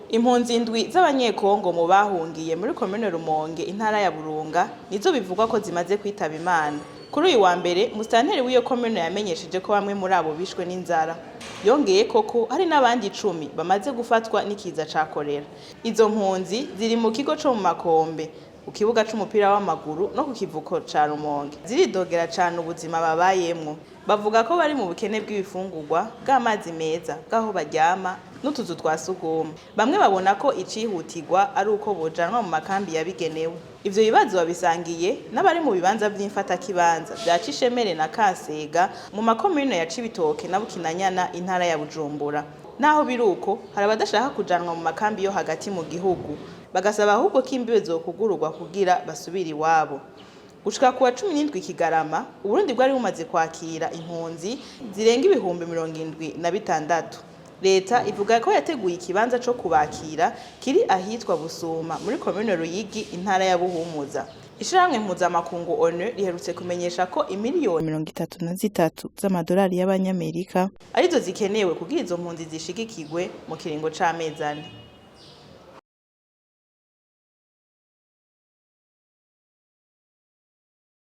Impunzi indwi z'Abanyekongo mu bahungiye muri komine Rumonge, intara ya Burunga, nizo bivugwa ko zimaze kwitaba Imana. Kuri uyu wa mbere, musitanteri w'iyo komine yamenyesheje ko bamwe muri abo bishwe n'inzara. Yongeye ko hari n'abandi 10 bamaze gufatwa n'ikiza ca korera. Izo mpunzi ziri mu kigo co mu Makombe, ku kibuga c'umupira w'amaguru no ku kivuko ca Rumonge. Ziridogera cane ubuzima babayemwo. Bavuga ko bari mu bukene bw'ibifungurwa, bw'amazi meza, bw'aho baryama n'utuzu twa sugumwe. Bamwe babona ko icihutirwa ari uko bojanwa mu makambi yabigenewe. Ivyo bibazo babisangiye n'abari mu bibanza vy'imfatakibanza vya Cishemere na Kasega mu makomine ya Cibitoke na Bukinanyana, intara ya Bujumbura. Naho biri uko, hari abadashaka kujanwa mu makambi yo hagati mu gihugu, bagasaba ahubwo ko imbibe zokugururwa kugira basubire iwabo. Gushika kuwa 17 Kigarama, Uburundi bwari bumaze kwakira impunzi zirenga 76,000. Leta ivuga ko yateguye ikibanza co kubakira kiri ahitwa Busuma muri komine Ruyigi, intara ya Buhumuza. Ishirahamwe mpuzamakungu ONU riherutse kumenyesha ko imiliyoni 33 z'amadolari y'Abanyamerika arizo zikenewe kugira izo mpunzi zishigikirwe mu kiringo c'amezi 4.